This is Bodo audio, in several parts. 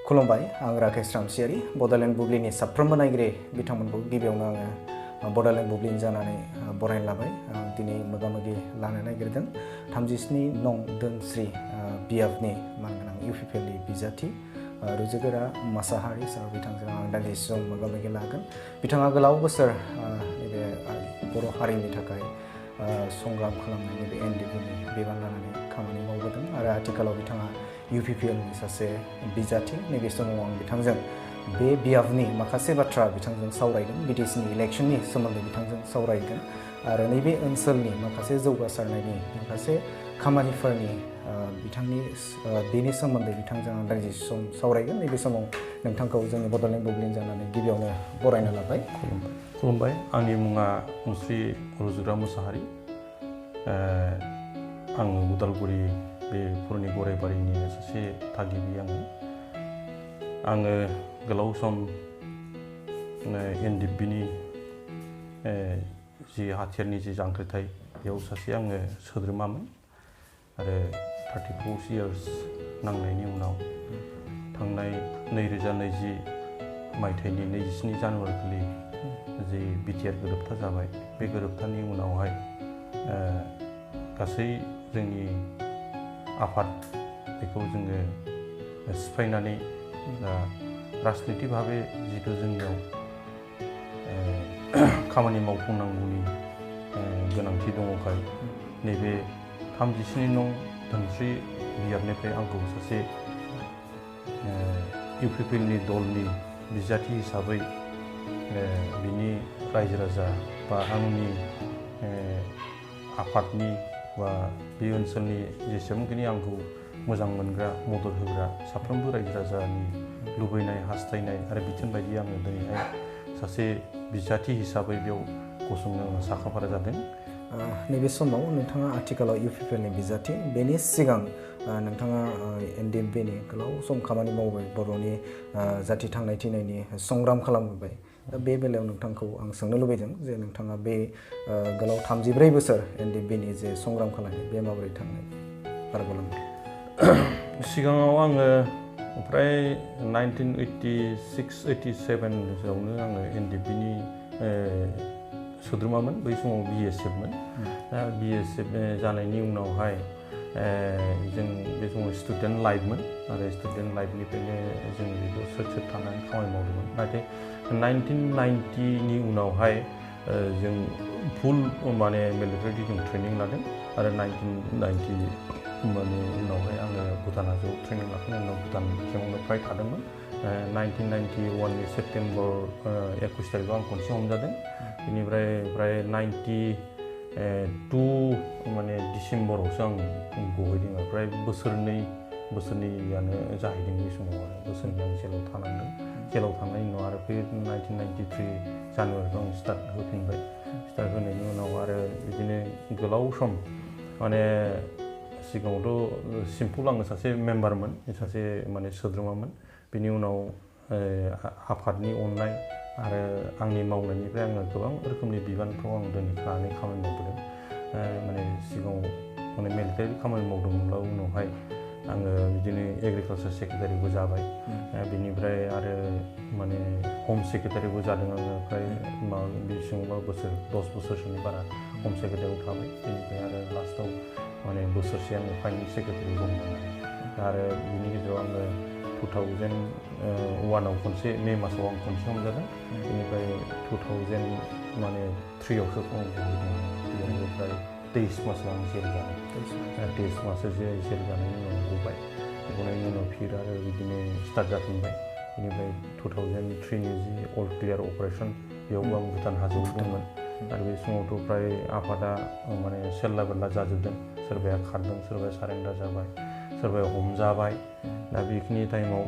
खुलुमबाय आं राकेश रामसियारि बड'लेण्ड बुब्लिनि साफ्रोमबो नायगिरि बिथांमोनखौ गिबियावनो आङो बड'लेण्ड बुब्लिनि जानानै बरायनो लाबाय दिनै मोगा-मोगि लानो नागिरदों 37 नं दोनस्रि बियाबनि मानगोनां इउपिपिएलनि बिजाथि रुजुगोरा मोसाहारि सार बिथांजों आं दान्दिसे सम मोगा-मोगि लागोन बिथाङा गोलाव बोसोर नैबे बर' हारिनि थाखाय संग्राम खालामनायनि बे एनडिपिनि बिबान लानानै खामानि मावबोदों आरो आथिखालाव बिथाङा इउपिपिएलनि सासे बिजाथि नैबे समाव आं बिथांजों बे बियाबनि माखासे बाथ्रा बिथांजों सावरायगोन बिटिसिनि इलेक्शननि सोमोन्दै बिथांजों सावरायगोन आरो नैबे ओनसोलनि माखासे जौगासारनायनि माखासे खामानिफोरनि बिथांनि बेनि सोमोन्दै बिथांजों आं दान्दिसे सम सावरायगोन नैबे समाव नोंथांखौ जोंनि बड'लेण्ड बुब्लिनि जानानै गिबियावनो बरायनो लाबाय। खुलुमबाय आंनि मुङा मुस्रि रुजुग्रा मोसाहारि आं उदालगुरि बे पुरनि गराइबारिनि सासे थागिबि आङो गोलाव सम एनडिपिनि जि हाथियारनि जि जांख्रिथाय बेयाव सासे आङो सोद्रोमामोन आरो 34 years नांनायनि उनाव थांनाय 2020 मायथाइनि 27 जानुवारि खालि जि बिटिआर गोरोबथा जाबाय बे गोरोबथानि उनावहाय गासै जोंनि आफाद बेखौ जोङो सिफायनानै राजनितिक भाबै जितु जोंनियाव खामानि मावफुंनांगौनि गोनांथि दङखाय नैबे 37 नं दोनस्रि बियाबनिफ्राय आंखौ सासे इउपिपिएलनि दलनि बिजाथि हिसाबै बिनि रायजो राजा बा आंनि आफादनि बा बे ओनसोलनि जेसेबांखिनि आंखौ मोजां मोनग्रा मदद होग्रा साफ्रोमबो रायजो राजानि लुबैनाय हास्थायनाय आरो बिथोन बायदि आङो दिनैहाय सासे बिजाथि हिसाबै बेयाव गसंनो साखाफारा जादों। नैबे समाव नोंथाङा आथिखालाव इउपिपिएलनि बिजाथि बेनि सिगां नोंथाङा एनडिपिनि गोलाव सम खामानि मावबाय बर'नि जाथि थांनाय थैनायनि संग्राम खालामबोबाय दा बे बेलायाव नोंथांखौ आं सोंनो लुबैदों जे नोंथाङा बे गोलाव 34 बोसोर एनडिपिनि जे संग्राम खालामनाय बे माबोरै थांनाय बारग'लांबाय? सिगाङाव आङो फ्राय 1986-87 आवनो आङो एनडिपिनि सोद्रोमामोन बै समाव बिएसएफमोन दा बिएसएफ जानायनि उनावहाय जों बे समाव स्टुडेन्ट लाइफमोन आरो स्टुडेन्ट लाइफनिफ्रायनो जों बेखौ सोर थानानै खामानि मावदोंमोन नाथाय 1990नि उनावहाय जों फुल माने मिलिटारि जों ट्रेनिं लादों आरो 1990 माने उनावहाय आङो भुटान हाजोआव ट्रेनिं लाखांनायनि उनाव भुटान केम्पआवनो फ्राय थादोंमोन 1991नि सेप्तेम्बर 21 तारिखआव आं खनसे हमजादों बेनिफ्राय फ्राय 92 माने डिसेम्बरावसो आं गहैदों फ्राय बोसोरनैयानो जाहैदों बे समाव आरो बोसोरनै आं जेलाव थानांदों जेलाव थांनायनि उनाव आरो बे 1993 जानुवारियाव आं स्टार्ट होफिनबाय स्टार्ट होनायनि उनाव आरो बिदिनो गोलाव सम माने सिगाङावथ' सिम्पल आङो सासे मेम्बारमोन सासे माने सोद्रोमामोन बेनि उनाव आफादनि अननाय आरो आंनि मावनायनिफ्राय आङो गोबां रोखोमनि बिबानफ्राव आं दोनखानानै खामानि मावबोदों माने सिगाङाव माने मिलिटारि खामानि मावदोंमोनब्ला उनावहाय आङो बिदिनो एग्रिकालचार सेक्रेटारिबो जाबाय बेनिफ्राय आरो माने हम सेक्रेटारिबो जादों आङो फ्राय बेसेबांबा बोसोर 10 बोसोरसोनि बारा हम सेक्रेटारियाव थाबाय बेनिफ्राय आरो लास्टआव माने बोसोरसे आङो फाइनेन्स सेक्रेटारि दंमोन आरो बिनि गेजेराव आङो 2001आव खनसे मे मासाव आं खनसे हमजादों बेनिफ्राय 2000 माने 3आवसो आं गहैदों बेनिफ्राय 23 मासाव आं जेल जादों 23 मासो जेल जानायनि उनाव गबाय गनायनि उनाव फिर आरो बिदिनो स्टार्ट जाफिनबाय बेनिफ्राय 2003नि जि अल क्लियार अपारेसन बेयावबो आं भुटान हाजोआव दंमोन आरो बे समावथ' फ्राय आफादा माने सेल्ला बेल्ला जाजोबदों सोरबाया खारदों सोरबाया सारेन्डार जाबाय सोरबाया हमजाबाय दा बेखिनि टाइमाव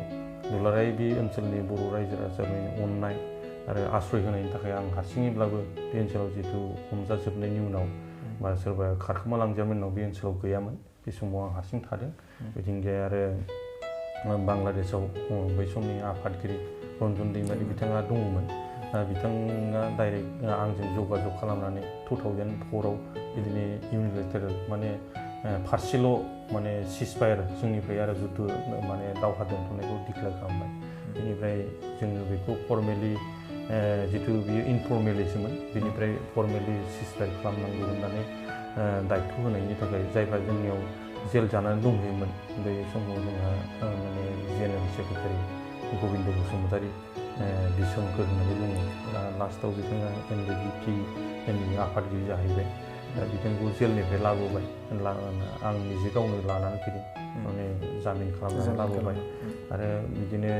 दुलाराय बे ओनसोलनि बर' रायजो राजानि अननाय आरो आश्रय होनायनि थाखाय आं हारसिङैब्लाबो बे ओनसोलाव जितु हमजाजोबनायनि उनाव बा सोरबा खारखोमा लांजानायनि उनाव बे ओनसोलाव गैयामोन बे समाव आं हारसिं थादों बिथिंजाय आरो बांलादेशआव बै समनि आफादगिरि रन्जन दैमारि बिथाङा दङमोन बिथाङा डाइरेक्ट आंजों जगाजग खालामनानै 2004आव बिदिनो इउनिलेटारेल माने फारसेल' माने सिजफायार जोंनिफ्राय आरो जुद्ध माने दावहा दोनथ'नायखौ डिक्लेयार खालामबाय बेनिफ्राय जोङो बेखौ फर्मेलि जितु बियो इनफर्मेलिसोमोन बेनिफ्राय फर्मेलि सिजफायार खालामनांगौ होननानै दायथ' होनायनि थाखाय जायफ्रा जोंनियाव जेल जानानै दंहैयोमोन बे समाव जोंहा माने जेनेरेल सेक्रेटारि गबिन्द बसुमतारी बिसोमखोर होननानै बुङो लास्टआव बिथाङा NDP नि आफादगिरि जाहैबाय दा बिथांखौ जेलनिफ्राय लाबोबाय आं निजे गावनो लानानै फैदों माने जामिन खालामनानै लाबोबाय आरो बिदिनो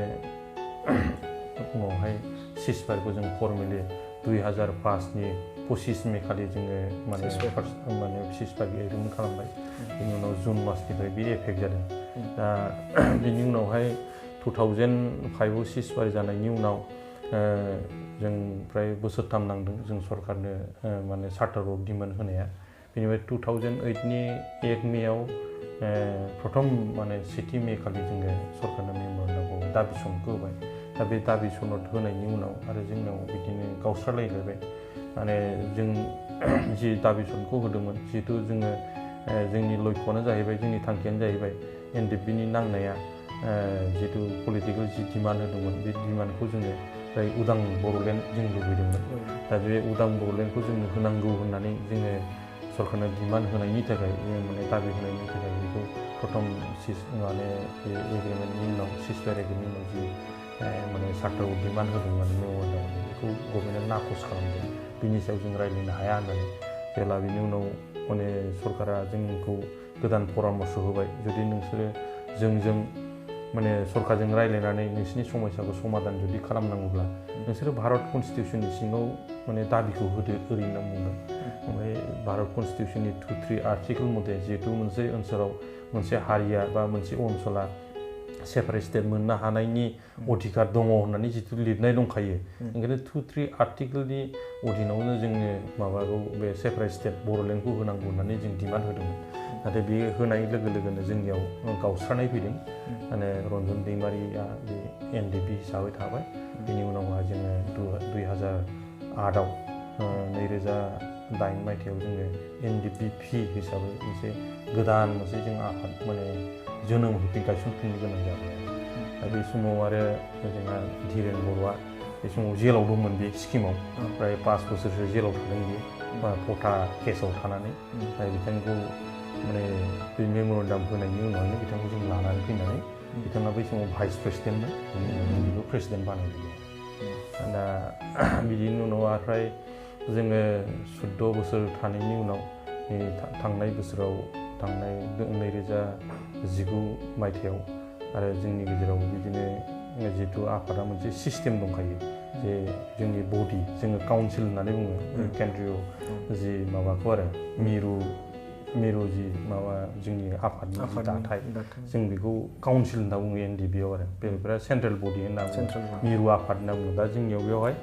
उनावहाय सिजफायारखौ जों फर्मेलि 2005 नि 25 मे खालि जोङो माने सिजफायार एग्रिमेन्ट खालामबाय बेनि उनाव जुन मासनिफ्राय बे एफेक्ट जादों दा बेनि उनावहाय 2005आव सिजफायार जानायनि उनाव जों फ्राय बोसोरथाम नांदों जों सरकारनो माने चार्टाराव डिमान्ड होनाया बेनिफ्राय 2008 नि 1 मेआव प्रथम माने 7 मे खालि जोङो सरकारनो मेम'रेन्डामखौ दाबि सनदखौ होबाय दा बे दाबि सनद होनायनि उनाव आरो जोंनाव बिदिनो गावस्रालायलायबाय माने जों जि दाबि सनदखौ होदोंमोन जिहेतु जोङो जोंनि लक्ष्यआनो जाहैबाय जोंनि थांखियानो जाहैबाय NDP नि नांनाया जितु पलिटिकेल जि डिमान्ड होदोंमोन बे डिमान्डखौ जोङो जाय उदां बर'लेण्ड जों लुबैदोंमोन दा बे उदां बर'लेण्डखौ जोंनो होनांगौ होननानै जोङो सरकारनो डिमान्ड होनायनि थाखाय माने दाबि होनायनि थाखाय बेखौ प्रथम माने बे एग्रिमेन्टनि उनाव सिजफायार एग्रिमेन्टनि उनाव जि माने चार्टाराव डिमान्ड होदोंमोन मेम'रेन्डाम बेखौ गभर्नमेन्टआ नाकच खालामदों बिनि सायाव जों रायज्लायनो हाया होननानै जेब्ला बिनि उनाव माने सरकारा जोंखौ गोदान परामर्श होबाय जुदि नोंसोरो जोंजों माने सरकारजों रायज्लायनानै नोंसिनि समस्याखौ समाधान जुदि खालामनांगौब्ला नोंसोरो भारत कनस्टिटिउसननि सिङाव माने दाबिखौ होदो ओरैनो होनना बुंबाय ओमफ्राय भारत कनस्टिटिउसननि 2-3 आर्टिकेल मथे जिहेतु मोनसे ओनसोलाव मोनसे हारिया बा मोनसे ओनसोला सेपारेट स्टेट मोननो हानायनि अधिकार दङ होननानै जितु लिरनाय दंखायो ओंखायनो 2-3 आर्टिकेलनि अधीनावनो जोङो माबाखौ बे सेपारेट स्टेट बर'लेण्डखौ होनांगौ होननानै जों डिमान्ड होदोंमोन नाथाय बे होनाय लोगो लोगोनो जोंनियाव गावस्रानाय फैदों माने रन्जन दैमारिया बे NDP हिसाबै थाबाय बेनि उनावहाय जोङो 2008आव 2008 मायथाइयाव जोङो NDP-P हिसाबै मोनसे गोदान मोनसे जों आफाद माने जोनोम गायसनफिननो गोनां जाबाय दा बे समाव आरो जोंहा धीरेन बर'आ बे समाव जेलाव दंमोन बे स्किमाव फ्राय 5 बोसोरसो जेलाव थादों बियो पटा केसाव थानानै बिथांखौ माने बे मेम'रेन्डाम होनायनि उनावनो बिथांखौ जों लानानै फैनानै बिथाङा बै समाव भाइस प्रेसिडेन्टमोन बेनि उनाव बेखौ प्रेसिडेन्ट बानायदों दा बिदिनि उनाव ओमफ्राय जोङो 14 बोसोर थानायनि उनाव थांनाय बोसोराव थांनाय 2019 मायथाइयाव आरो जोंनि गेजेराव बिदिनो जिहेतु आफादा मोनसे सिस्टेम दंखायो जे जोंनि बडि जोङो काउन्सिल होननानै बुङो केन्द्रीय जि माबाखौ आरो मिरु जि माबा जोंनि आफादनि दाथाय जों बेखौ काउन्सिल होनना बुङो NDP-आव आरो बेनिफ्राय सेन्ट्रेल बडि होनना बुङो मिरु आफाद होनना बुङो दा जोंनियाव बेवहाय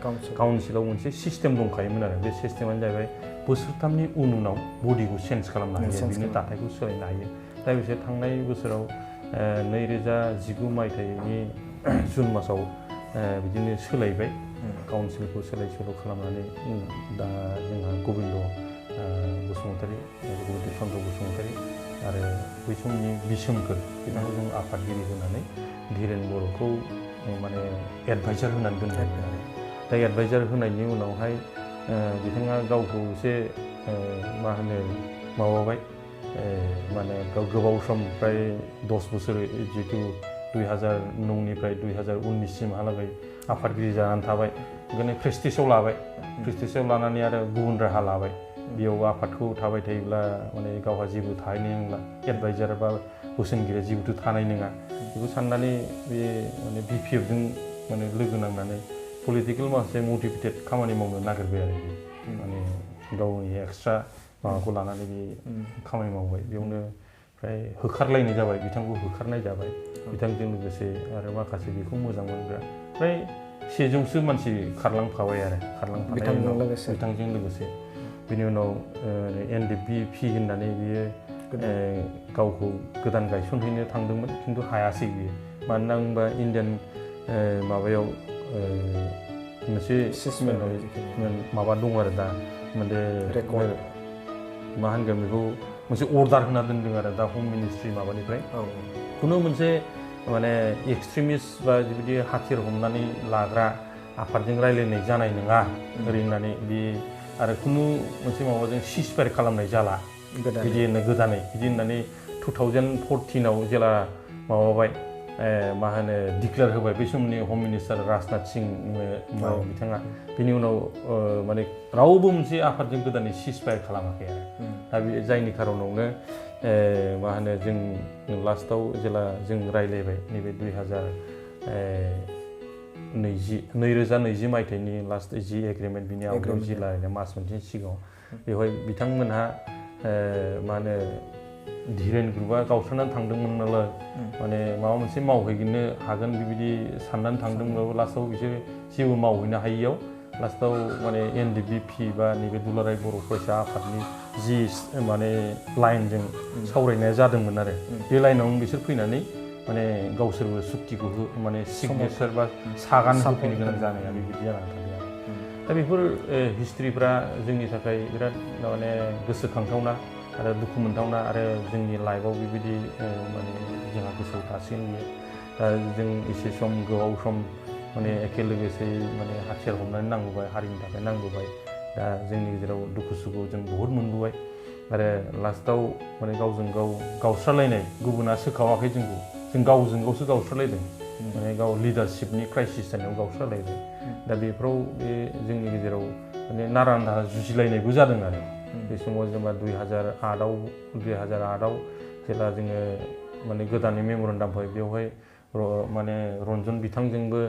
काउन्सिलाव मोनसे सिस्टेम दंखायोमोन आरो बे सिस्टेमानो जाहैबाय बोसोरथामनि उनाव बडिखौ चेन्ज खालामनो हायो बिनि दाथायखौ सोलायनो हायो दा बिसोर थांनाय बोसोराव 2019 मायथाइनि जुन मासाव बिदिनो सोलायबाय काउन्सिलखौ सोलाय सोल' खालामनानै दा जोंहा गबिन्द बसुमतारी गबिन्द चन्द्र बसुमतारी आरो बै समनि बिसोमखोर बिथांखौ जों आफादगिरि होनानै धीरेन बर'खौ माने एडभाइजार होनानै दोनबाय आरो दा एडभाइजार होनायनि उनावहाय बिथाङा गावखौ एसे मा होनो माबाबाय माने गोबाव सम फ्राय 10 बोसोर जितु 2009निफ्राय 2019सिमहालागै आफादगिरि जानानै थाबाय ओंखायनो प्रेस्टिजआव लाबाय प्रेस्टिजआव लानानै आरो गुबुन राहा लाबाय बेयाव आफादखौ थाबाय थायोब्ला माने गावहा जेबो थाहैनाय नंला एडभाइजार बा बोसोनगिरिया जेबोथ' थानाय नङा बेखौ साननानै बे माने BPF-जों माने लोगो नांनानै पलिटिकेल माखासे मटिभेटेड खामानि मावनो नागिरबाय आरो बे माने गावनि एक्सट्रा माबाखौ लानानै बे खामानि मावबाय बेयावनो फ्राय होखारलायनाय जाबाय बिथांखौ होखारनाय जाबाय बिथांजों लोगोसे आरो माखासे बेखौ मोजां मोनग्रा फ्राय 100 मानसि खारलांफाबाय आरो बिथांजों लोगोसे बिनि उनाव NDP-P होननानै बियो गावखौ गोदान गायसनहैनो थांदोंमोन खिन्थु हायासै बियो मानोना होनबा इण्डियान माबायाव मोनसे माबा दं आरो दा माने मा होनगोन बेखौ मोनसे अर्डार होना दोनदों आरो दा हम मिनिस्ट्रि माबानिफ्राय खुनु मोनसे माने एक्सट्रिमिस्ट बा बिदि हाथियार हमनानै लाग्रा आफादजों रायलायनाय जानाय नङा ओरै होननानै बे आरो खुनु मोनसे माबाजों सिजफायार खालामनाय जाला बिदि होनो गोदानै बिदि होननानै 2014 आव जेला माबाबाय मा होनो डिक्लेयार होबाय बै समनि हम मिनिस्टार राजनाथ सिं बिथाङा बिनि उनाव माने रावबो मोनसे आफादजों गोदानै सिजफायार खालामाखै आरो दा बे जायनि खारनावनो मा होनो जों लास्टआव जेला जों रायलायबाय नैबे 2020 मायथाइनि लास्ट जि एग्रिमेन्ट बिनि आवगायाव जि रायलायनाय मास मोनसेनि सिगाङाव बेवहाय बिथांमोनहा मा होनो धीरेन ग्रुपआ गावस्रानानै थांदोंमोन नालाय माने माबा मोनसे मावहैनो हागोन बेबायदि साननानै थांदोंब्लाबो लास्टआव बिसोर जेबो मावहैनो हायियाव लास्टआव माने एनडिपिपि बा नैबे दुलाराय बर' फरायसा आफादनि जि माने लाइनजों सावरायनाया जादोंमोन आरो बे लाइनावनो बिसोर फैनानै माने गावसोरबो सुक्तिखौ माने सिगनेचार बा सागान होफैनो गोनां जानाया बेबायदि जानानै थादों आरो दा बेफोर हिस्ट्रिफ्रा जोंनि थाखाय बिराद माने गोसोखांथावना आरो दुखु मोनथावना आरो जोंनि लाइफआव बेबायदि माने जोंहा गोसोआव थासिगोन बियो दा जों एसे सम गोबाव सम माने एखे लोगोसे माने हाथियार हमनानै नांबोबाय हारिनि थाखाय नांबोबाय दा जोंनि गेजेराव दुखु सुखु जों बहुद मोनबोबाय आरो लास्टआव माने गावजों गाव गावस्रालायनाय गुबुना सोखावाखै जोंखौ जों गावजों गावसो गावस्रालायदों माने गाव लिडारशिपनि क्राइसिस जानायाव गावस्रालायदों दा बेफोराव बे जोंनि गेजेराव माने नारा नारा जुजिलायनायबो जादों आरो बे समाव जेनेबा 2008आव जेला जोङो माने गोदानै मेम'रेन्डाम फैबाय बेवहाय माने रन्जन बिथांजोंबो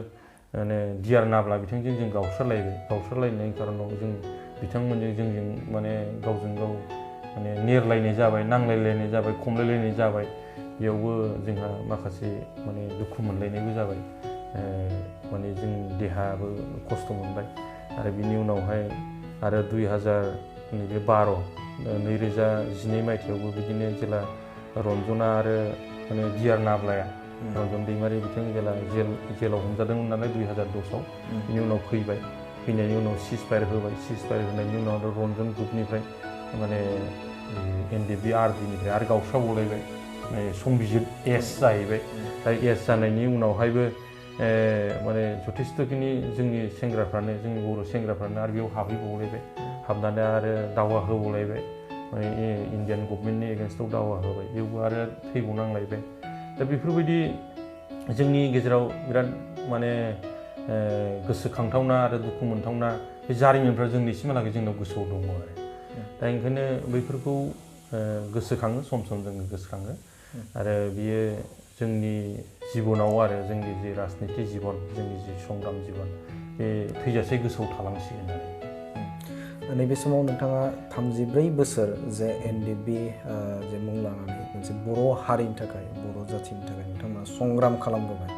माने डिआर नाब्ला बिथांजों जों गावस्रालायनायनि खारनाव जों बिथांमोनजों जोंजों माने गावजों गाव माने नेरलायनाय जाबाय नांलायलायनाय जाबाय खमलायलायनाय जाबाय बेयावबो जोंहा माखासे माने दुखु मोनलायनायबो जाबाय माने जों देहाबो खस्थ' मोनबाय आरो बिनि उनावहाय आरो 2012 मायथाइयावबो बिदिनो जेला रन्जना आरो माने डिआर नाब्लाया रन्जन दैमारि बिथां जेला जेलाव हमजादोंमोन नालाय 2010आव बिनि उनाव फैनायनि उनाव सिजफायार होनायनि उनाव आरो रन्जन ग्रुपनिफ्राय माने एनडिपि आरडिनिफ्राय आरो गावस्राबावलायबाय संबिजित एस जाहैबाय दा एस जानायनि उनावहायबो माने जथेस्थ'खिनि जोंनि सेंग्राफ्रानो जोंनि बर' सेंग्राफ्रानो आरो बेयाव हाबहैबावलायबाय हाबनानै आरो दावहा होबावलायबाय माने इन्डियान गभर्नमेन्टनि एगेन्स्टआव दावहा होबाय बेयावबो आरो थैबावनांलायबाय दा बेफोरबायदि जोंनि गेजेराव बिराद माने गोसोखांथावना आरो दुखु मोनथावना बे जारिमिनफ्रा जोंनिसिमहालागै जोंनाव गोसोआव दङ आरो दा ओंखायनो बैफोरखौ गोसोखाङो सम जोङो गोसोखाङो आरो बियो जोंनि जिबनाव आरो जोंनि जि राजनिति जिबन जोंनि जि संग्राम जिबन बे थैजासे गोसोआव थालांसिगोन आरो नैबे समाव नोंथाङा 34 बोसोर जे एनडिपि जे मुं लानानै मोनसे बर' हारिनि थाखाय बर' जाथिनि थाखाय नोंथाङा संग्राम खालामबोबाय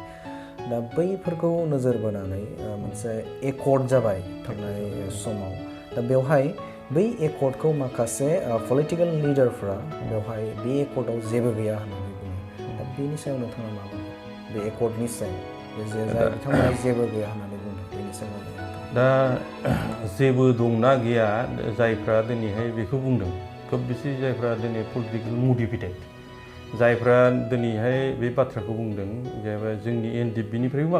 दा बैफोरखौ नोजोर बोनानै मोनसे एकर्ड जाबाय थांनाय समाव दा बेवहाय बै एकर्डखौ माखासे पलिटिकेल लिडारफ्रा बेवहाय बे एकर्डआव जेबो गैया होननानै बुङो दा बेनि सायाव नोंथाङा मा बुङो बे एकर्डनि सायाव बिथांमोना जेबो गैया होननानै बुंदों बेनि सायाव दा जेबो दंना गैया जायफ्रा दिनैहाय बेखौ बुंदों खोब बेसे जायफ्रा दिनै पलिटिकेल मटिभेटेड जायफ्रा दिनैहाय बे बाथ्राखौ बुंदों जेनेबा जोंनि एनडिपिनिफ्रायबो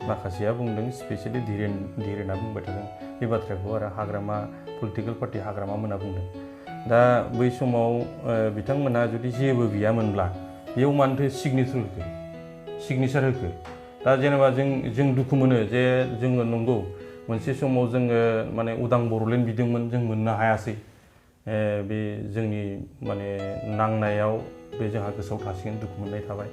माखासेया बुंदों स्पेसियेलि धीरेना बुंबाय थादों बे बाथ्राखौ आरो हाग्रामा पलिटिकेल पार्टि हाग्रामा मोना बुंदों दा बै समाव बिथांमोनहा जुदि जेबो गैयामोनब्ला बेयाव मानोथो सिगनेचार होखो दा जेनेबा जों दुखु मोनो जे जोङो नंगौ मोनसे समाव जोङो माने उदां बर'लेण्ड बिदोंमोन जों मोननो हायासै बे जोंनि माने नांनायाव बे जोंहा गोसोआव थासिगोन दुखु मोननाय थाबाय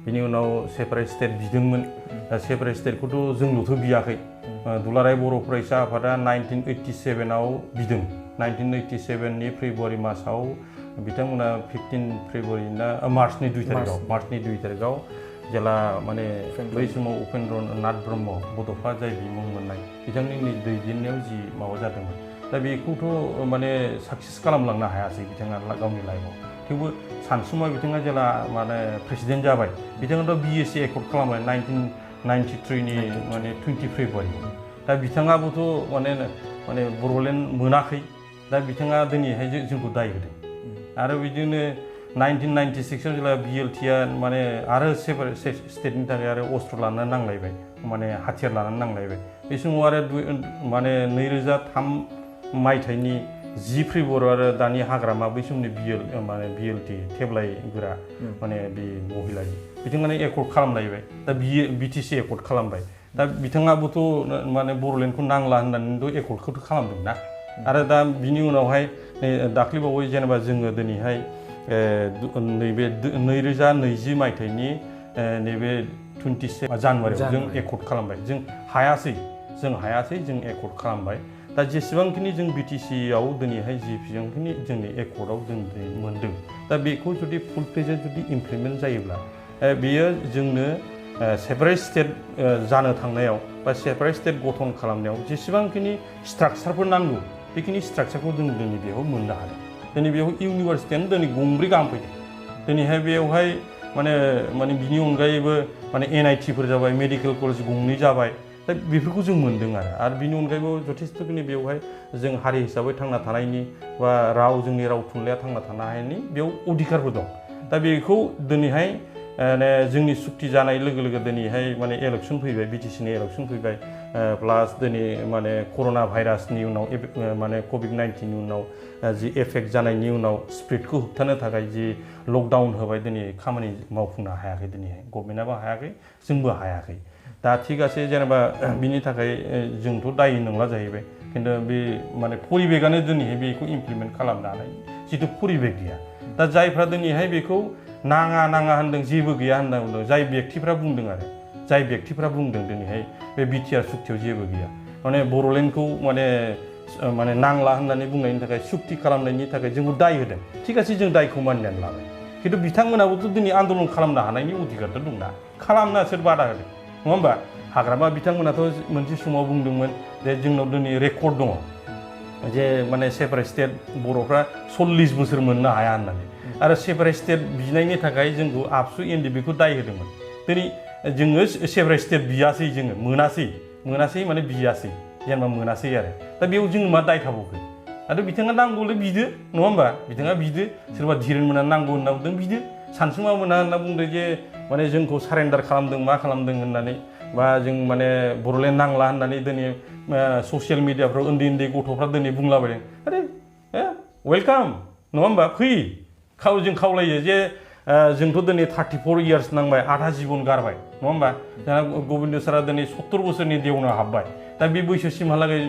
बिनि उनाव सेपारेट स्टेट बिदोंमोन दा सेपारेट स्टेटखौथ' जोंल'थ' बियाखै दुलाराय बर' फरायसा आफादा 1987आव बिदों 1987नि फेब्रुवारि मासाव बिथांमोना 15 फेब्रुवारि ना मार्चनि 2 तारिखआव जेला माने बै समाव उपेन्द्र नाथ ब्रह्म बड'फा जाय बिमुं मोननाय बिथांनि दैदेननायाव जि माबा जादोंमोन दा बेखौथ' माने साक्सेस खालामलांनो हायासै बिथाङा गावनि लाइफआव थेवबो सानसुमा बिथाङा जेला माने प्रेसिडेन्ट जाबाय बिथाङाथ' बिएसि एकर्ड खालामबाय 1993नि माने 20 फेब्रुवारियाव दा बिथाङाबोथ' माने बर'लेण्ड मोनाखै दा बिथाङा दिनैहाय जोंखौ दाय होदों आरो बिदिनो 1996 आव जेब्ला BLTआ माने आरो सेपारेट स्टेटनि थाखाय आरो अस्त्र लानानै नांलायबाय माने हाथियार लानानै नांलायबाय बे समाव आरो माने 2003 मायथाइनि 10 फेब्रुवारि आरो दानि हाग्रामा बै समनि BLT थेब्लायग्रा माने बे महिला बिथांमोना एकर्ड खालामलायबाय दा BTC एकर्ड खालामबाय दा बिथाङाबोथ' माने बर'लेण्डखौ नांला होननानैथ' एकर्डखौथ' खालामदों ना आरो दा बिनि उनावहाय दाख्लैबावै जेनेबा जोङो दिनैहाय नैबे 2020 मायथाइनि नैबे 27 जानुवारियाव जों एकर्ड खालामबाय जों हायासै जों एकर्ड खालामबाय दा जेसेबांखिनि जों BTCआव दिनैहाय जेसेबांखिनि जोंनि एकर्डआव जों मोनदों दा बेखौ जुदि फुल फ्लेजेड जुदि इमप्लिमेन्ट जायोब्ला बेयो जोंनो सेपारेट स्टेट जानो थांनायाव बा सेपारेट स्टेट गठन खालामनायाव जेसेबांखिनि स्ट्राक्चारफोर नांगौ बेखिनि स्ट्राक्चारखौ जों दिनै बेयाव मोननो हादों दिनै बेयाव इउनिभारसिटियानो दिनै गंब्रै गाहाम फैदों दिनैहाय बेयावहाय माने बिनि अनगायैबो माने NITफोर जाबाय मेडिकेल कलेज गंनै जाबाय दा बेफोरखौ जों मोनदों आरो बिनि अनगायैबो जथेस्थ'खिनि बेवहाय जों हारि हिसाबै थांना थानायनि बा जोंनि राव थुनलाइया थांना थानायनि बेयाव अधिकारबो दं दा बेखौ दिनैहाय जोंनि सुक्ति जानाय लोगो लोगो दिनैहाय माने इलेक्सन फैबाय BTCनि इलेक्सन फैबाय प्लास दिनै माने कर'ना भाइरासनि उनाव माने COVID-19नि उनाव जि एफेक्ट जानायनि उनाव स्प्रेडखौ होबथानो थाखाय जि लकडाउन होबाय दिनै खामानि मावफुंनो हायाखै दिनैहाय गभर्नमेन्टआबो हायाखै जोंबो हायाखै दा थिगासे जेनेबा बिनि थाखाय जोंथ' दायि नंला जाहैबाय खिन्थु बे माने परिबेकआनो दिनैहाय बेखौ इमप्लिमेन्ट खालामनो हानाय जिथु परिबेक गैया दा जायफ्रा दिनैहाय बेखौ नाङा होनदों जेबो गैया होनना बुंदों जाय बेक्तिफ्रा बुंदों दिनैहाय बे BTR सुक्तियाव जेबो गैया माने बर'लेण्डखौ माने नांला होननानै बुंनायनि थाखाय सुक्ति खालामनायनि थाखाय जोंबो दाय होदों थिगासे जों दायखौ मानिनानै लाबाय खिन्थु बिथांमोनाबोथ' दिनै आन्दलन खालामनो हानायनि अधिकारथ' दंना खालामना सोर बादा होदों नङा होमबा हाग्रामा बिथांमोनाथ' मोनसे समाव बुंदोंमोन जे जोंनाव दिनै रेकर्ड दङ जे माने सेपारेट स्टेट बर'फ्रा 40 बोसोर मोननो हाया होननानै आरो सेपारेट स्टेट बिनायनि थाखाय जोंखौ आबसु NDBखौ दाय होदोंमोन दिनै जोङो सेपारेट स्टेट बियासै जोङो मोनासै माने बियासै जेनेबा मोनासै आरो दा बेयाव जों मा दाय थाबावखो आरो बिथाङा नांगौलै बिदो नङा होमबा बिथाङा बिदो सोरबा धीरेन मोना नांगौ होनना बुंदों बिदो सानसुमा मोना होनना बुंदों जे माने जोंखौ सारेन्डार खालामदों मा खालामदों होननानै बा जों माने बर'लेण्ड नांला होननानै दिनै ससियेल मिडियाफ्राव उन्दै गथ'फ्रा दिनै बुंलाबायदों आरे वेलकाम नङा होमबा फै जों खावलायो जे जोंथ' दिनै 34 इयार्स नांबाय आधा जिबन गारबाय नङा होमबा जोंहा गबिन्द सारा दिनै 70 बोसोरनि देवनाव हाबबाय दा बे बैसोसिमहालागै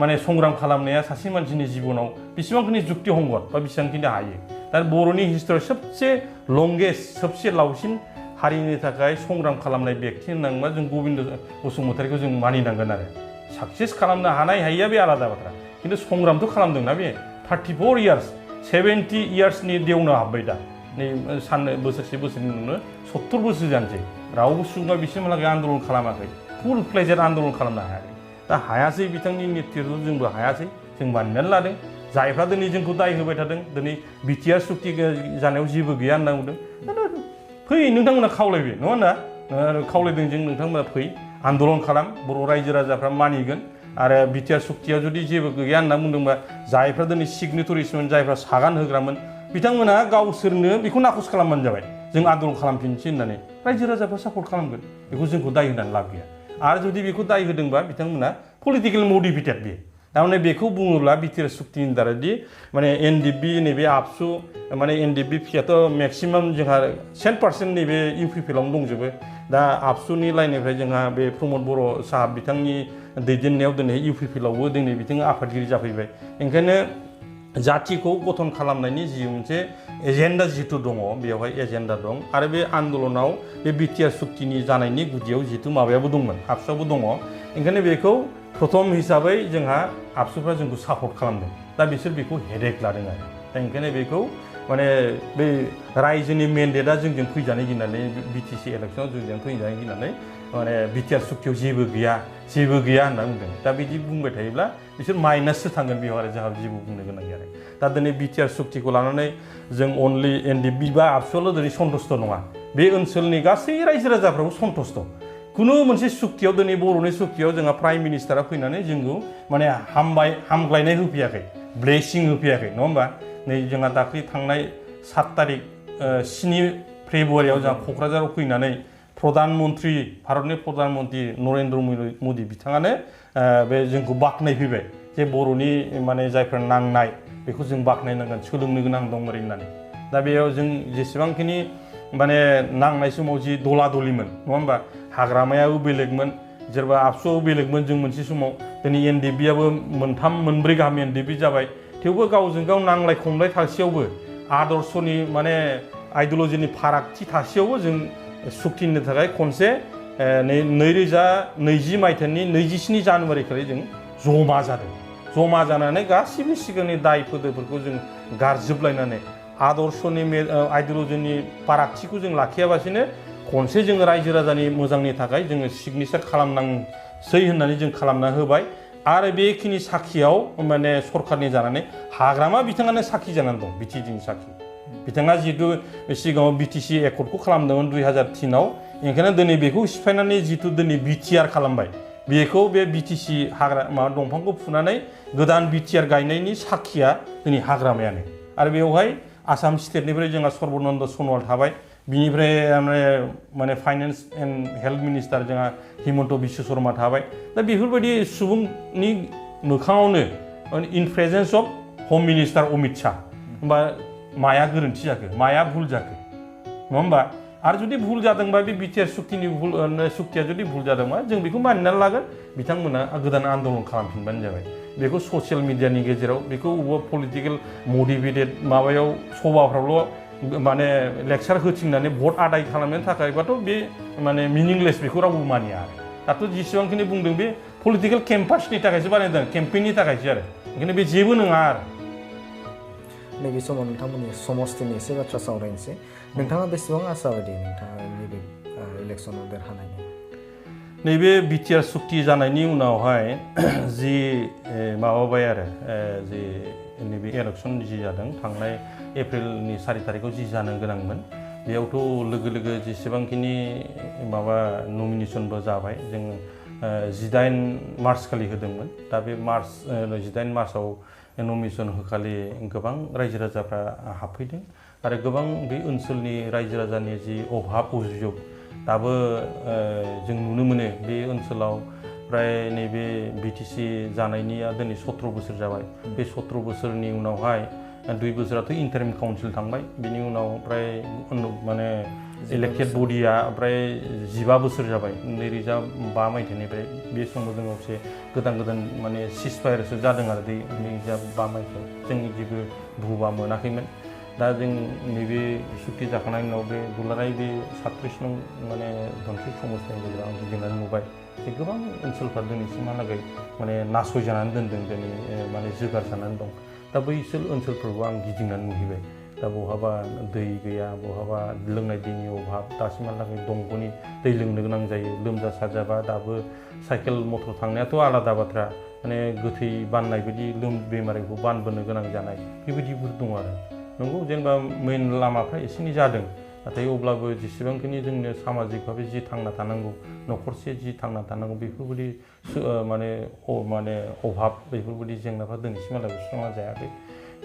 माने संग्राम खालामनाया सासे मानसिनि जिबनाव बेसेबांखिनि जुक्ति हंगत बा बेसेबांखिनि हायो दा बर'नि हिस्ट'रियाव सबसे लंगेस्ट सबसे लावसिन हारिनि थाखाय संग्राम खालामनाय बेक्ति होननांगौबा जों गबिन्द बसुमतारीखौ जों मानिनांगोन आरो साक्सेस खालामनो हानाय हायिया बे आलादा बाथ्रा खिन्थु संग्रामथ' खालामदोंना बे 34 इयार्स 70 इयार्सनि देवनाव हाबबाय दा नै बोसोरसेनि उनावनो 70 बोसोर जानोसै रावबो सुबुङा बिसिमहालागै आन्दलन खालामाखै फुल फ्लेजेड आन्दलन खालामनो हायाखै दा हायासै बिथांनि नेतृत्वजों जोंबो हायासै जों मानिनानै लादों जायफ्रा दिनै जोंखौ दाय होबाय थादों दिनै BTR सुक्ति जानायाव जेबो गैया होनना बुंदों फै नोंथांमोना खावलायबाय नङा होनना खावलायदों जों नोंथांमोना फै आन्दलन खालाम बर' रायजो राजाफ्रा मानिगोन आरो BTR सुक्तियाव जुदि जेबो गैया होनना बुंदोंबा जायफ्रा दिनै सिगनेटरिसमोन जायफ्रा सागान होग्रामोन बिथांमोना गावसोरनो बेखौ नाखस खालामबानो जाबाय जों आन्दलन खालामफिनसै होननानै रायजो राजाफ्रा सापर्ट खालामगोन बेखौ जोंखौ दाय होनानै लाब गैया आरो जुदि बेखौ दाय होदोंबा बिथांमोना पलिटिकेल मटिभेटेड बेयो थारमाने बेखौ बुङोब्ला BTR सुक्तिनि दारैदि माने NDB नैबे आबसु माने NDB फियाथ' मेक्सिमाम जोंहा 100% नैबे UPPLआवनो दंजोबो दा आबसुनि लाइननिफ्राय जोंहा बे प्रमद बर' साहाब बिथांनि दैदेननायाव दिनै UPPLआवबो दिनै बिथाङा आफादगिरि जाफैबाय ओंखायनो जातिखौ गठन खालामनायनि जि मोनसे एजेन्डा जिथु दङ बेवहाय एजेन्डा दं आरो बे आन्दलनाव बे BTR सुक्तिनि जानायनि गुदियाव जिथु माबायाबो दंमोन आबसुआबो दङ ओंखायनो बेखौ प्रथम हिसाबै जोंहा आबसुफ्रा जोंखौ सापर्ट खालामदों दा बिसोर बेखौ हेडेक लादों आरो दा ओंखायनो बेखौ माने बे रायजोनि मेन्डेटआ जोंजों फैजानो गिनानै BTC इलेक्सनाव जोंजों फैजानो गिनानै माने BTR सुक्तियाव जेबो गैया होनना बुंदों दा बिदि बुंबाय थायोब्ला बिसोर माइनाससो थांगोन बेयाव आरो जोंहा जेबो बुंनो गोनां गैया दा दिनै BTR सुक्तिखौ लानानै जों अनलि NDB बा आबसुआल' दिनै सन्तुष्ट नङा बे ओनसोलनि गासै रायजो राजाफ्राबो सन्तुष्ट खुनु मोनसे सुक्तियाव दिनै बर'नि सुक्तियाव जोंहा प्राइम मिनिस्टारा फैनानै जोंखौ माने हामग्लायनाय होफैयाखै ब्लेसिं होफैयाखै नङा होमबा नै जोंहा दाख्लै थांनाय 7 तारिख 7 फेब्रुवारियाव जोंहा क'क्राझाराव फैनानै प्रधानमन्त्री भारतनि प्रधानमन्त्री नरेन्द्र मोदी बिथाङानो बे जोंखौ बाख्नायफैबाय जे बर'नि माने जायफोर नांनाय बेखौ जों बाख्नायनांगोन सोलोंनो गोनां दं ओरै होननानै दा बेयाव जों जेसेबांखिनि माने नांनाय समाव जि दला दलिमोन नङा होमबा हाग्रामायाबो बेलेगमोन जेरबा आबसुआबो बेलेगमोन जों मोनसे समाव दिनै एनडिएफबिआबो मोनथाम मोनब्रै गाहाम एनडिएफबि जाबाय थेवबो गावजों गाव नांलाय खमलाय थासेयावबो आदर्शनि माने आइडिअलजिनि फारागथि थासेयावबो जों सुक्तिनि थाखाय खनसे 2020 मायथाइनि 27 जानुवारि खालि जों जमा जादों जमा जानानै गासिबो सिगांनि दाय फोदोफोरखौ जों गारजोबलायनानै आदर्शनि आइडिअलजिनि फारागथिखौ जों लाखियाबासिनो खनसे जों रायजो राजानि मोजांनि थाखाय जोङो सिगनेचार खालामनांसै होननानै जों खालामना होबाय आरो बेखिनि साखियाव माने सरखारनि जानानै हाग्रामा बिथाङानो साखि जानानै दं बिटिसिनि साखि बिथाङा जितु सिगाङाव बिटिसि एकर्डखौ खालामदोंमोन 2003 आव ओंखायनो दिनै बेखौ सिफायनानै जितु दिनै बिटिआर खालामबाय बेखौ बे बिटिसि हाग्रा माबा दंफांखौ फुनानै गोदान बिटिआर गायनायनि साखिया दिनै हाग्रामायानो आरो बेवहाय आसाम स्टेटनिफ्राय जोंहा सर्बानन्द सनवाल थाबाय बिनिफ्राय माने फाइनान्स एन्ड हेल्थ मिनिस्टार जोंहा हिमन्त बिश्व शर्मा थाबाय दा बेफोरबायदि सुबुंनि मोखाङावनो इन प्रेजेन्स अफ हम मिनिस्टार अमित शाह होमबा माया गोरोन्थि जाखो माया भुल जाखो नङा होमबा आरो जुदि भुल जादोंबा बे बिटिआर सुक्तिया जुदि भुल जादोंबा जों बेखौ मानिनानै लागोन बिथांमोना गोदान आन्दलन खालामफिनबानो जाबाय बेखौ ससियेल मिडियानि गेजेराव बेखौ अबेबा पलिटिकेल मटिभेटेड माबायाव सभाफ्रावल' माने लेक्सार होथिंनानै भट आदाय खालामनो थाखायबाथ' बे माने मिनिंलेस बेखौ रावबो मानिया आरो दाथ' जेसेबांखिनि बुंदों बे पलिटिकेल केम्पासनि थाखायसो बानायदों केम्पेइननि थाखायसो आरो ओंखायनो बे जेबो नङा आरो नैबे समाव नोंथांमोननि समस्तिनि एसे बाथ्रा सावरायनोसै नोंथाङा बेसेबां आशाबादि नोंथाङा नैबे इलेक्सनाव देरहानायनि नैबे बिटिआर सुक्ति जानायनि उनावहाय जि माबाबाय आरो जि नैबे इलेक्सन जि जादों थांनाय एप्रिलनि 4 तारिखआव जि जानो गोनांमोन बेयावथ' लोगो लोगो जेसेबांखिनि माबा नमिनेसनबो जाबाय जों 18 मार्च खालि होदोंमोन दा बे 18 मार्चआव नमिनेसन होखालि गोबां रायजो राजाफ्रा हाबफैदों आरो गोबां बे ओनसोलनि रायजो राजानि जि अभाब अभियोग दाबो जों नुनो मोनो बे ओनसोलाव प्राय नैबे बिटिसि जानायनिया दिनै 17 बोसोर जाबाय बे 17 बोसोरनि उनावहाय 2 बोसोराथ' इन्टारिम काउन्सिल थांबाय बिनि उनाव प्राय माने इलेक्टेड बडिया प्राय 15 बोसोर जाबाय 2005 मायथाइनिफ्राय बे समाव जों मोनसे गोदान माने सिजफायारसो जादों आरो 2005 मायथाइयाव जों जेबो भुबा मोनाखैमोन दा जों नैबे सुक्ति जाखांनायनि उनाव बे दुलाराय बे 37 नं माने धनस्रि समस्थिनि गेजेराव आं गिदिंनानै नुबाय जे गोबां ओनसोलफ्रा दिनैसिमहालागै माने नासयजानानै दोनदों दिनै माने जोगार जानानै दं दा बैसोर ओनसोलफोरखौ आं गिदिंनानै नुहैबाय दा बहाबा दै गैया बहाबा लोंनाय दैनि अभाब दासिमहालागै दंग'नि दै लोंनो गोनां जायो लोमजा साजाबा दाबो साइकेल मटर थांनायाथ' आलादा बाथ्रा माने गोथै बाननाय बायदि बेमारिखौ बानबोनो गोनां जानाय बेबायदिफोर दं आरो नंगौ जेनेबा मेन लामाफ्रा एसे एनै जादों नाथाय अब्लाबो जेसेबांखिनि जोंनो सामाजिक भाबै जि थांना थानांगौ न'खरसे जि थांना थानांगौ बेफोरबायदि माने अभाब बेफोरबायदि जेंनाफ्रा दिनैसिमहालागै सुस्रांना जायाखै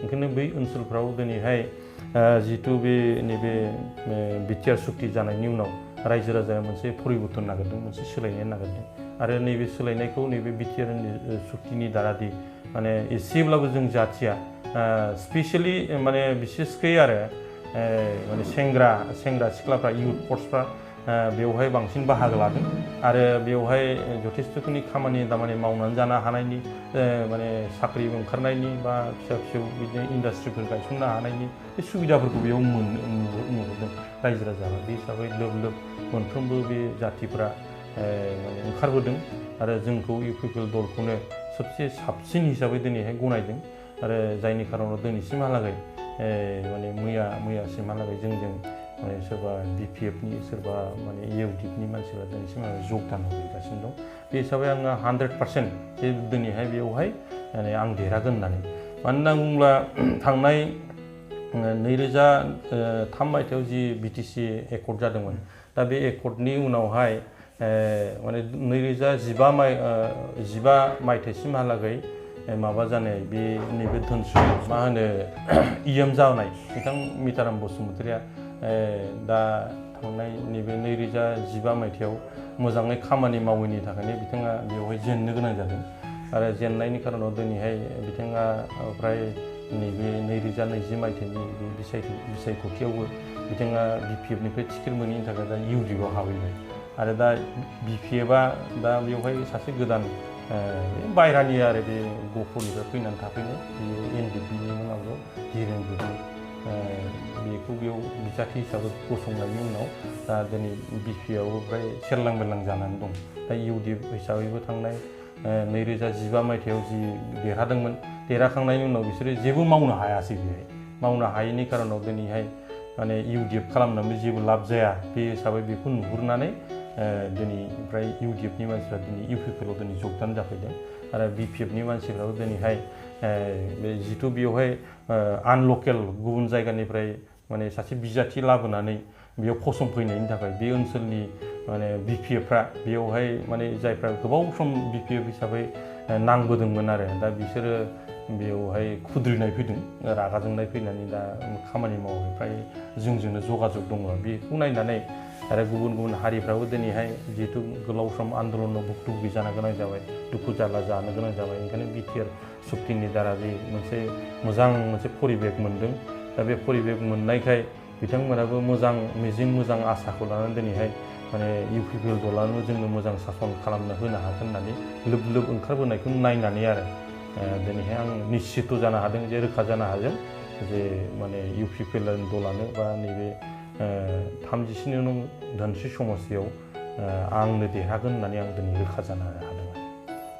ओंखायनो बै ओनसोलफ्राव दिनैहाय जितु बे नैबे बिटिआर सुक्ति जानायनि उनाव रायजो राजाया मोनसे परिबर्तन नागिरदों मोनसे सोलायनाय नागिरदों आरो नैबे सोलायनायखौ नैबे बिटिआर सुक्तिनि दारादि माने एसेब्लाबो जों जाथिया स्पेसियेलि माने बिसेसकै आरो माने सेंग्रा सिख्लाफ्रा इयुथ फर्सफ्रा बेवहाय बांसिन बाहागो लादों आरो बेवहाय जथेस्थ'खिनि खामानि दामानि मावनानै जानो हानायनि माने साख्रि ओंखारनायनि बा फिसा बिदिनो इन्डास्ट्रिफोर गायसननो हानायनि बे सुबिदाफोरखौ बेयाव नुहरदों रायजो राजाफ्रा बे हिसाबै लोब मोनफ्रोमबो बे जाथिफ्रा माने ओंखारबोदों आरो जोंखौ इउपिपिएल दलखौनो सबसे साबसिन हिसाबै दिनैहाय गनायदों आरो जायनि खारनाव दिनैसिमहालागै माने मैयासिमहालागै जोंजों माने सोरबा बिपिएफनि सोरबा माने इउडिएफनि मानसिफ्रा दिनैसिमहालागै जगदान होगासिनो दं बे हिसाबै आङो 100% जे दिनैहाय बेवहाय माने आं देरहागोन होननानै मानो होनना बुङोब्ला थांनाय 2003 मायथाइयाव जि बिटिसि एकर्ड जादोंमोन दा बे एकर्डनि उनावहाय माने 2015 मायथाइसिमहालागै माबा जानाय बे नैबे धोनस्रि मा होनो इएम जानाय बिथां मिताराम बसुमतारिया दा थांनाय नैबे 2015 मायथाइयाव मोजाङै खामानि मावैनि थाखायनो बिथाङा बेवहाय जेननो गोनां जादों आरो जेननायनि खारनाव दिनैहाय बिथाङा फ्राय नैबे 2020 मायथाइनि बे बिसायख'थियावबो बिथाङा BPF-निफ्राय टिकेट मोनैनि थाखाय दा UDF-आव हाबहैबाय आरो दा BPF-आ दा बेवहाय सासे गोदान बायरानि आरो बे गहपुरनिफ्राय फैनानै थाफैनाय बेयो NDP-नि मुङावबो धीरेन गुरुं बेखौ बेयाव बिजाथि हिसाबै गसंनायनि उनाव दा दिनै BPF-आवबो फ्राय सेरलां बेरलां जानानै दं दा UDF हिसाबैबो थांनाय 2015 मायथाइयाव जि देरहादोंमोन देरहाखांनायनि उनाव बिसोरो जेबो मावनो हायासै बेहाय मावनो हायैनि खारनाव दिनैहाय माने UDF खालामनानै जेबो लाब जाया बे हिसाबै बेखौ नुहुरनानै दिनै ओमफ्राय UDF-नि मानसिफ्रा दिनै UPPL-आव दिनै जगदान जाफैदों आरो BPF-नि मानसिफ्राबो दिनैहाय बे जिथु बेवहाय आनलकेल गुबुन जायगानिफ्राय माने सासे बिजाथि लाबोनानै बेयाव फसंफैनायनि थाखाय बे ओनसोलनि माने BPF-फ्रा बेयावहाय माने जायफ्रा गोबाव सम BPF हिसाबै नांबोदोंमोन आरो दा बिसोरो बेयावहाय खुद्रिनाय फैदों रागा जोंनाय फैनानै दा खामानि मावाखै फ्राय जोंजोंनो जगाजग दङ बेखौ नायनानै आरो गुबुन गुबुन हारिफ्राबो दिनैहाय जिहेतु गोलाव सम आन्दलनाव भुक्तभुगि जानो गोनां जाबाय दुखु जारला जानो गोनां जाबाय ओंखायनो बिटिआर सुक्तिनि दारा जे मोजां मोनसे परिबेक मोन्दों दा बे परिबेक मोननायखाय बिथांमोनाबो मोजां मिजिं मोजां आसाखौ लानानै दिनैहाय माने UPPL दलानो जोंनो मोजां सासन खालामनो होनो हागोन होननानै लोब लोब ओंखारबोनायखौ नायनानै आरो दिनैहाय आं निश्चित जानो हादों जे रोखा जानो हादों जे माने UPPL दलानो बा नैबे 37 नं धोनस्रि समस्तियाव आंनो देरहागोन होननानै आं दिनै रोखा जानो हादों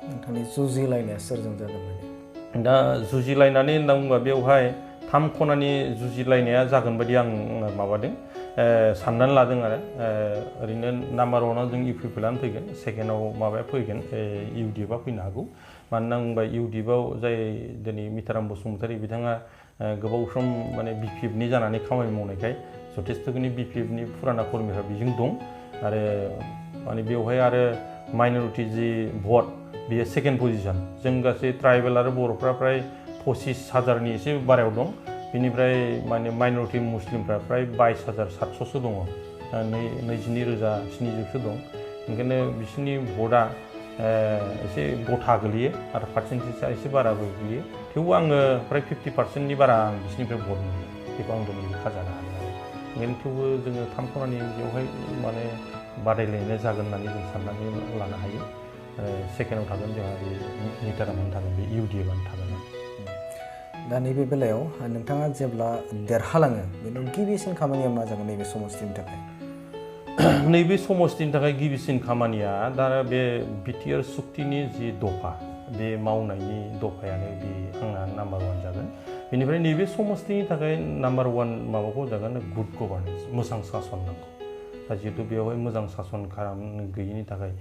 नोंथांनि जुजिलायनाया सोरजों जागोन बायदि दा जुजिलायनानै होनना बुङोबा बेवहाय 3 खनानि जुजिलायनाया जागोन बायदि आं माबादों साननानै लादों आरो ओरैनो नाम्बार 1आव जों UPPL-आनो फैगोन सेकेन्डआव माबाया फैगोन UDF-आ फैनो हागौ मानोना बुंबा UDF-आव जाय दिनै मिताराम बसुमतारि बिथाङा गोबाव सम माने BPF-नि जानानै खामानि मावनायखाय जथेस्थ'खिनि BPF-नि फुराना कर्मीफ्रा बेजों दं आरो माने बेवहाय आरो माइनरिटि जि भट बेयो सेकेन्ड पजिशन जों गासै ट्राइबेल आरो बर'फ्रा फ्राय 25,000-नि एसे बारायाव दं बेनिफ्राय माने माइनरिटि मुस्लिमफ्रा फ्राय 22,700सो दङ 22,700सो दं ओंखायनो बिसोरनि भटआ एसे गथा गोलैयो आरो पार्सेन्टेजआ एसे बाराबो गोलैयो थेवबो आङो फ्राय 50%-नि बारा आं बिसोरनिफ्राय भट मोनो बेखौ आं दिनै रोखा जानो हादों आरो ओंखायनो थेवबो जोङो 3 खनानि बेवहाय माने बादायलायनाय जागोन होननानै जों साननानै लानो हायो सेकेन्डआव थागोन जोंहा बे मितारामानो थागोन बे UDF-आनो थागोन दा नैबे बेलायाव नोंथाङा जेब्ला देरहालाङो बेनि गिबिसिन खामानिया मा जागोन नैबे समस्तिनि थाखाय नैबे समस्तिनि थाखाय गिबिसिन खामानिया दा बे बिटिआर सुक्तिनि जि दफा बे मावनायनि दफायानो बे आंना नाम्बार 1 जागोन बेनिफ्राय नैबे समस्तिनि थाखाय नाम्बार 1 माबाखौ जागोन गुड गभार्नेन्स मोजां सासन नांगौ दा जिहेतु बेवहाय मोजां सासन खालामनो गैयिनि थाखाय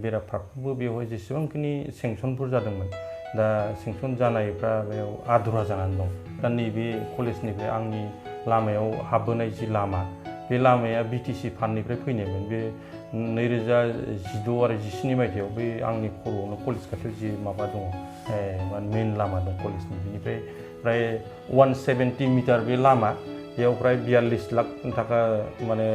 बेराफारफ्रोमबो बेवहाय जेसेबांखिनि सेंसनफोर जादोंमोन दा सेंसन जानायफ्रा बेयाव आधुरा जानानै दं दा नैबे कलेजनिफ्राय आंनि लामायाव हाबबोनाय जि लामा बे लामाया BTC फान्डनिफ्राय फैनायमोन बे 2016 आरो 17 मायथाइयाव बे आंनि खर'आवनो कलेज खाथियाव जि माबा दङ मेन लामा दं कलेजनि बेनिफ्राय फ्राय 170 मिटार बे लामा बेयाव फ्राय 42 लाख थाखा माने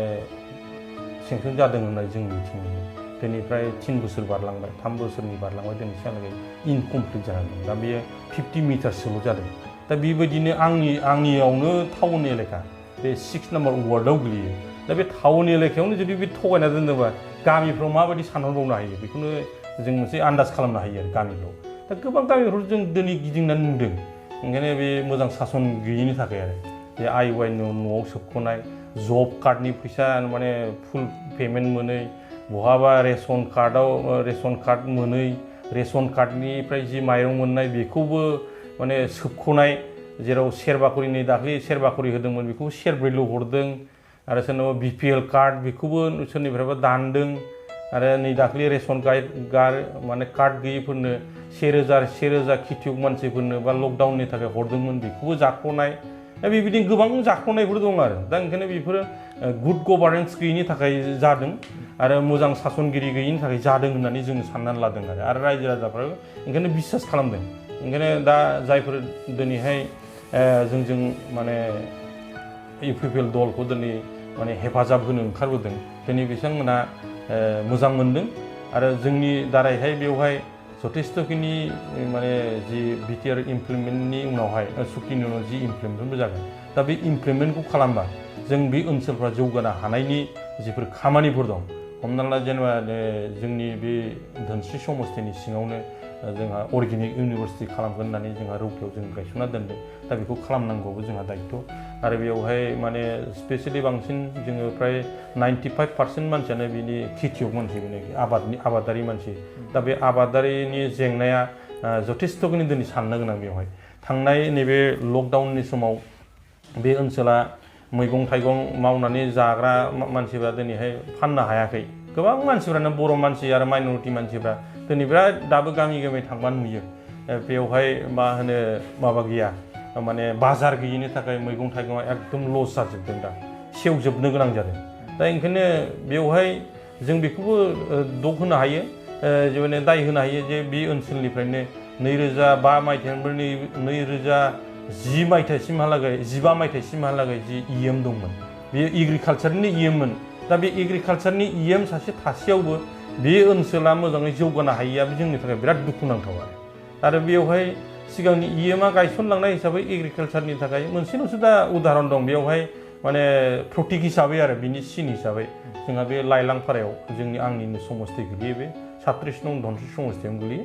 सेंसन जादों होननानै जों मिथिनो मोनो दिनैफ्राय 3 बोसोर बारलांबाय 3 बोसोरनि बारलांबाय दिनैसिमहालागै इनकमप्लिट जानानै दं दा बेयो 50 मिटारसोल' जादों दा बेबायदिनो आंनियावनो टाउन एलेखा बे 6 नाम्बार वार्डआव गोलैयो दा बे टाउन एलेकायावनो जुदि बे थगायना दोनोबा गामिफ्राव माबायदि सानहरबावनो हायो बेखौनो जों मोनसे आन्दाज खालामनो हायो आरो गामिफ्राव दा गोबां गामिफ्राव जों दिनै गिदिंनानै नुदों ओंखायनो बे मोजां सासन गैयिनि थाखाय आरो बे IY न'आव सोबख'नाय जब कार्डनि फैसा माने फुल पेमेन्ट मोनै बहाबा रेशन कार्ड मोनै रेशन कार्डनिफ्राय जि माइरं मोननाय बेखौबो माने सोबख'नाय जेराव सेरबाखरिनि दाख्लै सेरबाखरि होदोंमोन बेखौबो सेरब्रैल' हरदों आरो सोरनाबा BPL कार्ड बेखौबो सोरनिफ्रायबा दानदों आरो नै दाख्लै रेशन कार्ड माने कार्ड गैयैफोरनो 1,000 खेथियक मानसिफोरनो बा लकडाउननि थाखाय हरदोंमोन बेखौबो जाख्ल'नाय दा बेबायदिनो गोबां जाख्ल'नायफोर दं आरो दा ओंखायनो बेफोरो गुड गभार्नेन्स गैयिनि थाखाय जादों आरो मोजां सासनगिरि गैयिनि थाखाय जादों होननानै जों साननानै लादों आरो रायजो राजाफ्राबो ओंखायनो बिसास खालामदों ओंखायनो दा जायफोर दिनैहाय जोंजों माने इउपिपिएल दलखौ दिनै माने हेफाजाब होनो ओंखारबोदों दिनै बिथांमोना मोजां मोनदों आरो जोंनि दारैहाय बेवहाय जथेस्थ'खिनि माने जि बिटिआर इमप्लिमेन्टनि उनावहाय सुक्तिनि उनाव जि इमप्लिमेन्टबो जागोन दा बे इमप्लिमेन्टखौ खालामबा जों बे ओनसोलफ्रा जौगानो हानायनि जिफोर खामानिफोर दं हमना ला जेनेबा जोंनि बे धोनस्रि समस्थिनि सिङावनो जोंहा अर्गेनिक इउनिभारसिटि खालामगोन होननानै जोंहा रौतायाव जों गायसनना दोनदों दा बेखौ खालामनांगौबो जोंहा दायित्व आरो बेवहाय माने स्पेसियेलि बांसिन जोङो फ्राय 95% मानसियानो बिनि खेथियक मानसि बेनो आबादारि मानसि दा बे आबादारिनि जेंनाया जथेस्थ'खिनि दिनै साननो गोनां बेवहाय थांनाय नैबे लकडाउननि समाव बे ओनसोला मैगं थाइगं मावनानै जाग्रा मानसिफ्रा दिनैहाय फाननो हायाखै गोबां मानसिफ्रानो बर' मानसि आरो माइन'रिटि मानसिफ्रा दिनै बिराद दाबो गामि गामि थांबा नुयो बेवहाय मा होनो माबा गैया माने बाजार गैयिनि थाखाय मैगं थाइगंआ एकदम लस जाजोबदों दा सेवजोबनो गोनां जादों दा ओंखायनो बेवहाय जों बेखौबो दग होनो हायो माने दाय होनो हायो जे बे ओनसोलनिफ्रायनो 2005 मायथाइनिफ्राय 2010 मायथाइसिमहालागै 15 मायथाइसिमहालागै जि इएम दंमोन बेयो एग्रिकालचारनि इएममोन दा बे एग्रिकालचारनि इएम सासे थासेयावबो बे ओनसोला मोजाङै जौगानो हायैया जोंनि थाखाय बिराद दुखुनांथाव आरो बेवहाय सिगांनि इएमआ गायसनलांनाय हिसाबै एग्रिकालचारनि थाखाय मोनसेल'सो दा उदाहरन दं बेवहाय माने प्रटिक हिसाबै आरो बिनि सिन हिसाबै जोंहा बे लाइलांफारायाव आंनिनो समस्ति गोलैयो बे 37 नं धनस्रि समस्तियावनो गोलैयो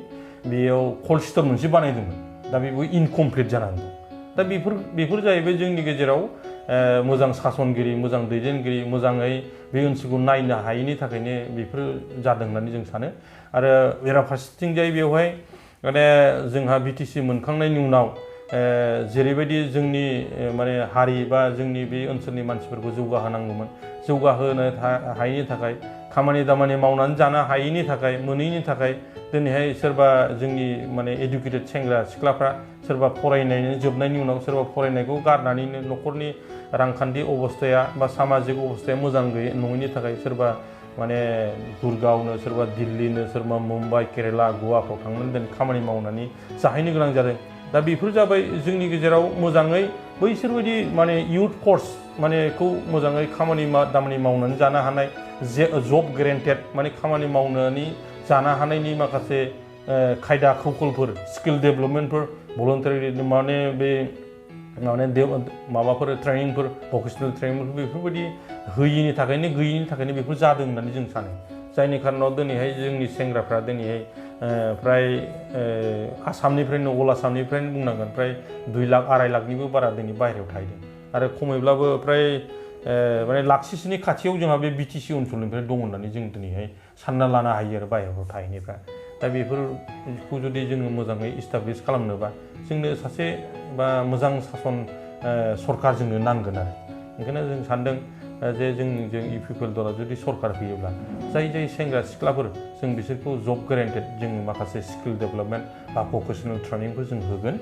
बेयाव कल्ड स्ट'र मोनसे बानायदोंमोन दा बेबो इनकमप्लिट जानानै दं दा बेफोर जाहैबाय जोंनि गेजेराव मोजां सासनगिरि मोजां दैदेनगिरि मोजाङै बे ओनसोलखौ नायनो हायैनि थाखायनो बेफोर जादों होननानै जों सानो आरो बेराफारसेथिंजाय बेवहाय माने जोंहा बिटिसि मोनखांनायनि उनाव जेरैबायदि जोंनि माने हारि बा जोंनि बे ओनसोलनि मानसिफोरखौ जौगाहोनांगौमोन जौगाहोनो हायैनि थाखाय खामानि दामानि मावनानै जानो हायैनि थाखाय मोनैनि थाखाय दिनैहाय सोरबा जोंनि माने एडुकेटेड सेंग्रा सिख्लाफ्रा सोरबा फरायनायनि जोबनायनि उनाव सोरबा फरायनायखौ गारनानैनो न'खरनि रांखान्थि अबस्थाया बा सामाजिक अबस्थाया मोजां नङैनि थाखाय सोरबा माने गुरगावनो सोरबा दिल्लीनो सोरबा मुम्बाइ केरेला गवाफ्राव थांनानै खामानि मावनानै जाहैनो गोनां जादों दा बेफोर जाबाय जोंनि गेजेराव मोजाङै बैसोरबायदि माने इयुथ फर्स मानेखौ मोजाङै खामानि दामानि मावनानै जानो हानाय जब ग्रेन्टेड माने खामानि मावनानै जानो हानायनि माखासे खायदा कौशलफोर स्किल डेभेलपमेन्टफोर भलन्टारि माने बे माबाफोर ट्रेनिंफोर भकेसनेल ट्रेनिंफोर बेफोरबायदि गैयिनि थाखायनो बेफोर जादों होननानै जों सानो जायनि खारनाव दिनैहाय जोंनि सेंग्राफ्रा दिनैहाय फ्राय आसामनिफ्रायनो अल आसामनिफ्रायनो बुंनांगोन फ्राय 2 लाख 2.5 लाखनिबो बारा दिनै बाहेरायाव थाहैदों आरो खमैब्लाबो फ्राय माने लाखसेसोनि खाथियाव जोंहा बे बिटिसि ओनसोलनिफ्राय दं होननानै जों दिनैहाय सानना लानो हायो आरो बाहेरायाव थाहैनायफ्रा दा बेफोरखौ जुदि जोङो मोजाङै इस्टाब्लिश खालामनोबा जोंनो सासे बा मोजां सासन सरकार जोंनो नांगोन आरो ओंखायनो जों सानदों जे जों इउपिपिएल दला जुदि सरकार फैयोब्ला जाय सेंग्रा सिख्लाफोर जों बिसोरखौ जब ग्रेन्टेड जों माखासे स्किल डेभेलपमेन्ट बा भकेसनेल ट्रेनिंफोर जों होगोन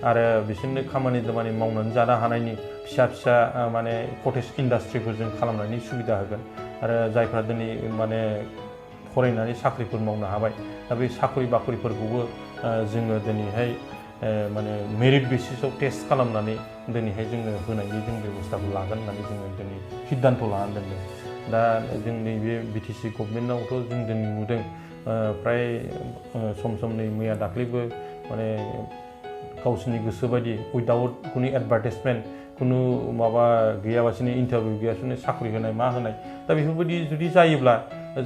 आरो बिसोरनो खामानि दामानि मावनानै जानो हानायनि फिसा माने कटेज इन्डास्ट्रिफोर जों खालामनायनि सुबिदा होगोन आरो जायफ्रा दिनै माने फरायनानै साख्रिफोर मावनो हाबाय दा बे साख्रि बाख्रिफोरखौबो जोङो दिनैहाय माने मेरिट बेसिसाव टेस्ट खालामनानै दिनैहाय जोङो होनायनि जों बेबस्थाखौ लागोन होननानै जोङो दिनै सिद्धान्त लानानै दोनदों दा जोंनि बे बिटिसि गभर्नमेन्टआवथ' जों दिनै नुदों फ्राय सम नै मैया दाख्लैबो माने गावसोरनि गोसो बायदि उइदाउट कुनु एडभार्टाइजमेन्ट कुनु माबा गैयाबासिनो इन्टारभिउ गैयाबासिनो साख्रि होनाय मा होनाय दा बेफोरबायदि जुदि जायोब्ला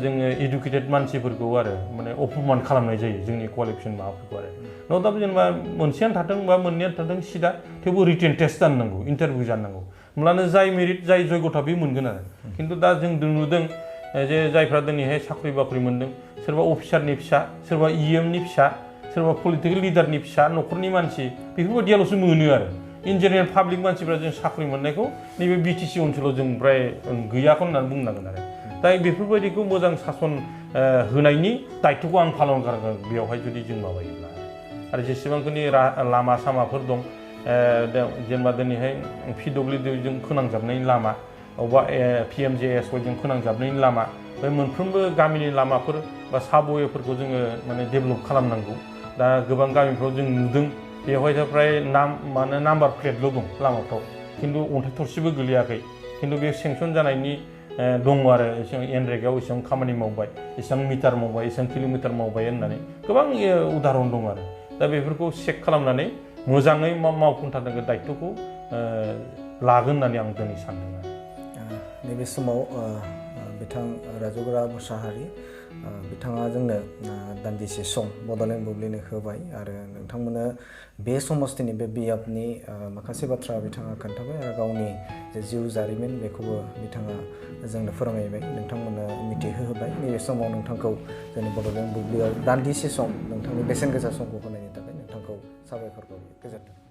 जोङो इडुकेटेड मानसिफोरखौ आरो माने अपमान खालामनाय जायो जोंनि क्वालिफिकेसन माबाफोरखौ आरो न' दा जेनेबा मोनसेयानो थाथों बा मोननैयानो थाथों सिदा थेवबो रिटेन टेस्ट जानो नांगौ इन्टारभिउ जानो नांगौ होमब्लानो जाय मेरिट जाय जयगथा बे मोनगोन आरो खिन्थु दा जों नुदों जे जायफ्रा दिनैहाय साख्रि बाख्रि मोन्दों सोरबा अफिसारनि फिसा सोरबा इएमनि फिसा सोरबा पलिटिकेल लिडारनि फिसा न'खरनि मानसि बेफोरबायदियाल'सो मोनो आरो इन जेनेरेल पाब्लिक मानसिफ्रा जों साख्रि मोननायखौ नैबे बिटिसि ओनसोलाव जों फ्राय गैयाखौ होननानै बुंनांगोन आरो दा बेफोरबायदिखौ मोजां सासन होनायनि दायित्वखौ आं पालन खालामगोन बेयावहाय जुदि जों माबायोब्ला आरो जेसेबांखिनि लामा सामाफोर दं जेनेबा दिनैहाय PWDजों फोनांजाबनायनि लामा अबा PMJSYजों फोनांजाबनायनि लामा बे मोनफ्रोमबो गामिनि लामाफोर बा साबवेफोरखौ जोङो माने डेभेलप खालामनांगौ दा गोबां गामिफ्राव जों नुदों बेवहाय फ्राय नाम्बार प्लेटल' दं लामाफ्राव खिन्थु अन्थाइ थरसेबो गोलैयाखै खिन्थु बे सेंसन जानायनि दङ आरो एसेबां एनरेगायाव एसेबां खामानि मावबाय एसेबां मिटार मावबाय एसेबां किल'मिटार मावबाय होननानै गोबां उदाहरन दं आरो दा बेफोरखौ चेक खालामनानै मोजाङै मावफुंथारनांगौ दायित्वखौ लागोन होननानै आं दिनै सानदों आरो नैबे समाव बिथां राजुगरा मुसाहारि बिथाङा जोंनो दान्दिसे सम बड'लेण्ड बुब्लिनो होबाय आरो नोंथांमोननो बे समस्तिनि बे बियाबनि माखासे बाथ्रा बिथाङा खोन्थाबाय आरो गावनि जे जिउ जारिमिन बेखौबो बिथाङा जोंनो फोरमायबाय नोंथांमोननो मिथिहोबाय नैबे समाव नोंथांखौ जोंनि बड'लेण्ड बुब्लियाव दान्दिसे सम नोंथांनि बेसेन गोसा समखौ होनायनि थाखाय नोंथांखौ साबायखर बावो गोजोन्थों।